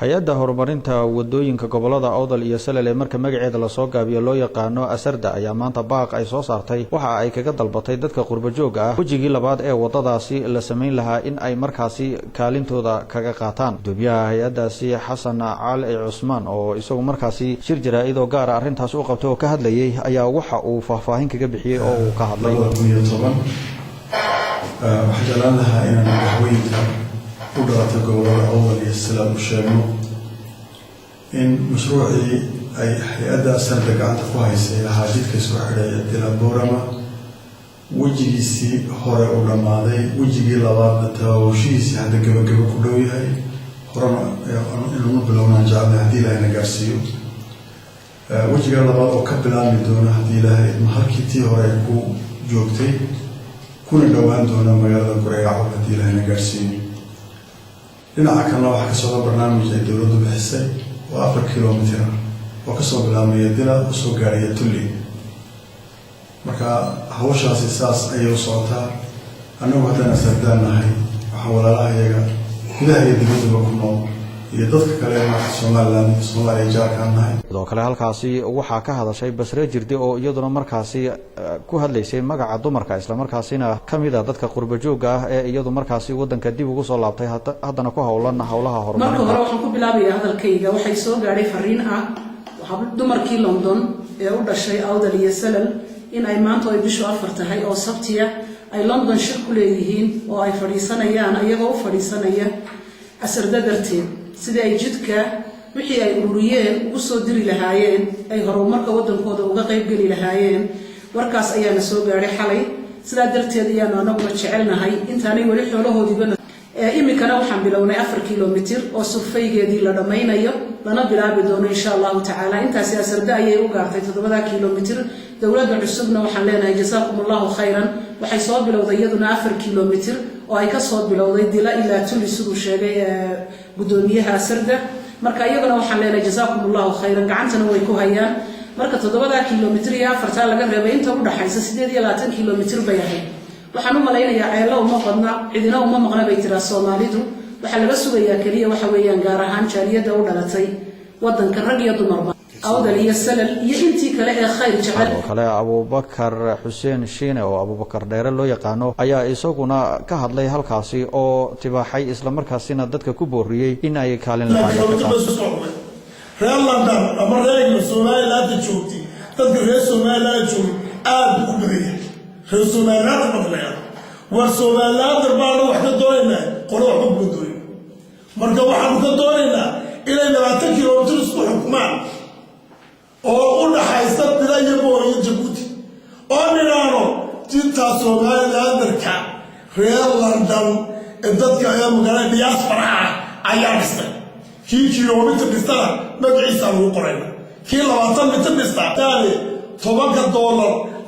Hay-adda horumarinta wadooyinka gobolada Awdal iyo Salal ee marka magaceeda lasoo gaabiyo loo yaqaano Asarda ayaa maanta baaq ay soo saartay waxa ay kaga dalbatay dadka qurbajooga ah wejigii labaad ee wadadaasi la samayn lahaa in ay markaasi kaalintooda kaga qaataan. Gudoomiyaha hay-addaasi, Xasan Cali Cusmaan, oo isagu markaasi shir jaraa-id oo gaara arrintaas u qabtay oo ka hadlayay, ayaa waxa uu faahfaahin kaga bixiyey oo uu ka hadlay. 2010 waxaan jeclaan lahaa inaan madaxweynka u dhalatay gobolada Awdal iyo Salal u sheegno in mashruucii ay hay-adda Asarda gacanta ku haysay ahaa jidka isku xidhaya Dila Boorama wejigiisii hore uu dhammaaday, wejigii labaadna tabaabushihiisii hadda gabagabo ku dhow yahay, horena inuunu bilownaan jecelnay haddii Ilaahay na gaarsiiyo. Wejiga labaad oo ka bilaabmi doona, haddii Ilaahay idmo, halkii tii hore ay ku joogtay, kuna dhowaan doona magaalada Goreyaco, haddii Ilaahay na gaarsiiyo. Dhinaca kalena waxaa ka socda barnaamij ay dowladdu bixisay oo 4 kilomitir ah oo kasoo bilaabmaya Dila usoo gaaraya Tulli. Marka hawshaasi saas ayay u socotaa. Annagu haddaan Asardaan nahay, waxaa walaalaha iyaga gudaha iyo dibaddaba ku nool iyo dadka kale maarka Somaliland iyo Soomaaliya jaarkaan nahay. Sidoo kale halkaasi waxaa ka hadashay Basre Jirde oo iyaduna markaasi ku hadlaysay magaca dumarka, islamarkaasina ka mid a dadka qurba joogga ah ee iyadu markaasi wadanka dib ugu soo laabtay, haddana ku howlan howlaha horumarinta. Marka hore waxaan ku bilaabayaa hadalkayga, waxay soo gaadhay fariin ah dumarkii London ee u dhashay Awdal iyo Salal in ay maanta ay bishu 4 tahay oo Sabtiya ay London shir ku leeyihiin oo ay fadhiisanayaan, iyagoo u fadhiisanaya Asarda darteed, sidii ay jidka wixii ay ururiyeen ugu soo diri lahaayeen, ay horumarka waddankooda uga qaybgeli lahaayeen. Warkaas ayaana soo gaadhay xalay. Sidaa darteed ayaanu anaguna jecelnahay intaanay weli xoolahoodiiba. Iminkana waxaan bilownay 4 kilomitir oo surveygeedii la dhammaynayo, lana bilaabi doono, insha Allahu tacaala. Intaasi Asarda ayay u gaartay, 7-da kilomitir. Dowladda cusubna waxaan leenahay jasaakum Allahu khayran. Waxay soo bilowday iyaduna 4 kilomitir oo ay kasoo bilowday Dila ilaa Tuli, siduu sheegay gudoomiyaha Asarda. Marka iyaguna waxaan leenahay jasaakum Allahu khayran, gacantana way ku hayaan. Marka 7-da kilomitir iyo afartaa laga reebay, inta udhaxaysa 28 kilomitir bay ahayd. Waxaan u malaynayaa ceello uma qodna, cidina uma maqna bay tiraa Soomaalidu. Waxaa laga sugayaa keliya waxa weeyaan gaar ahaan jaaliyadda u dhalatay waddanka, rag iyo dumarba, Awdal iyo Salal iyo intii kale ee khayr jecel. Sidoo kale Abuubakar Xuseen Shiine oo Abuubakar Dheere loo yaqaano ayaa isaguna ka hadlay halkaasi oo tibaaxay, islamarkaasina dadka ku booriyey in ay kaalin lahaayeen. Reer London ama reer Somalilaanda joogtay, dadka reer Somaliland joogay aad buu u badan yahay. Reer Somalilaanda marka la yidhahdo, war Somalilander baanu wax ka doonaynaa, qolo waxba kuma doonin. Marka waxaanu ka doonaynaa inay 20 kilomitir isku xukumaan oo u dhaxaysa Dila iyo Boor iyo Jabuuti, oo nidhaano jintaa Somalilanderka reer London ee dadka ee magaalada diaspora ah ayaa dhistay. Kii kilomitir dhistana magaciisa lagu qorayna, kii 20 mitir dhista taani $10,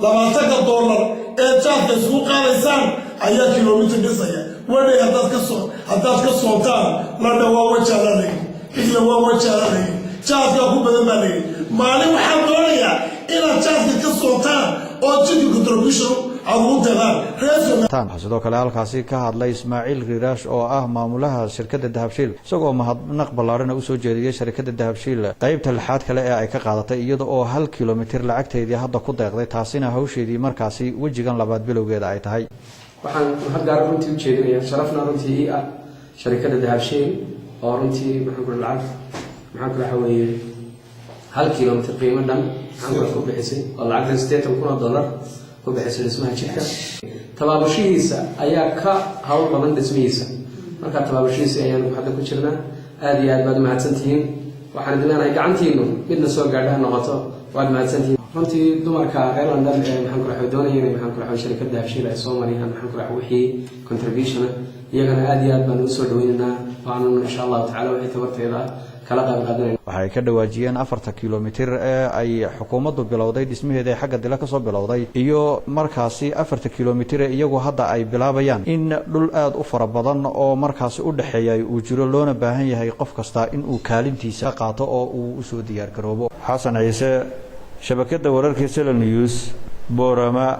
$20 ee jaadka isugu qaadaysaan ayaa kilomitir dhisaya. Wadhay haddaad ka soontaan, London waa wajaala layidhi, England waa wajaala layidhi, jaadkaa ku badan baa layidhi. Maalin waxaan doonayaa inaad jaadka ka soontaan oo jidka contribution aad ugu deeqaan reer. Waxaa sidoo kale halkaasi ka hadlay Ismaaciil Riiraash oo ah maamulaha shirkadda Dahabshiil, isagoo mahadnaq ballaarhana usoo jeediyey sharikadda Dahabshiil qeybta lixaad kale ee ay ka qaadatay, iyada oo 1 kilomitir lacagteedii hadda ku deeqday, taasina hawsheedii markaasi wejigan labaad bilowgeeda ay tahay. Waxaan mahad gaara runtii u jeedinayaa, sharafna runtii ii ah, sharikadda Dahabshiil oo runtii maxaan kula lacag maxaan kula waxa weeye 1 kilomitir qiimo dhan maxaan kula ku bixisay, oo lacagtan $80,000 ku bixisay dhismaha jidka. Tabaabushihiisa ayaa ka hawl badan dhismihiisa. Marka tabaabushihiisa ayaanu hadda ku jirnaa. Aada iyo aad baad umahadsantihiin. Waxaan idin leenahay gacantiinu midna soo gaadha ha noqoto. Waad mahadsantihiin. Runtii dumarka reer London ee maxaan kula doonaya inay maxaan kula sharikadda Dahabshiil ay soo mariyaan maxaan kula wixii contribution, iyagana aada iyo aad baan ugu soo dhaweynaynaa, waananu insha Allahu tacala wixii tabarteeda kala qayb qaadanayna. Waxay ka dhawaajiyeen 4-ta kilomitir ee ay xukuumaddu bilowday dhismaheeda ee xagga Dila kasoo bilowday iyo markaasi 4-ta kilomitir ee iyagu hadda ay bilaabayaan in dhul aada u fara badan oo markaasi u dhexeeya uu jiro, loona baahan yahay qof kasta in uu kaalintiisa qaato oo uu usoo diyaar garoobo. Xasan Ciise, shabakadda wararka Sela News, Boorama.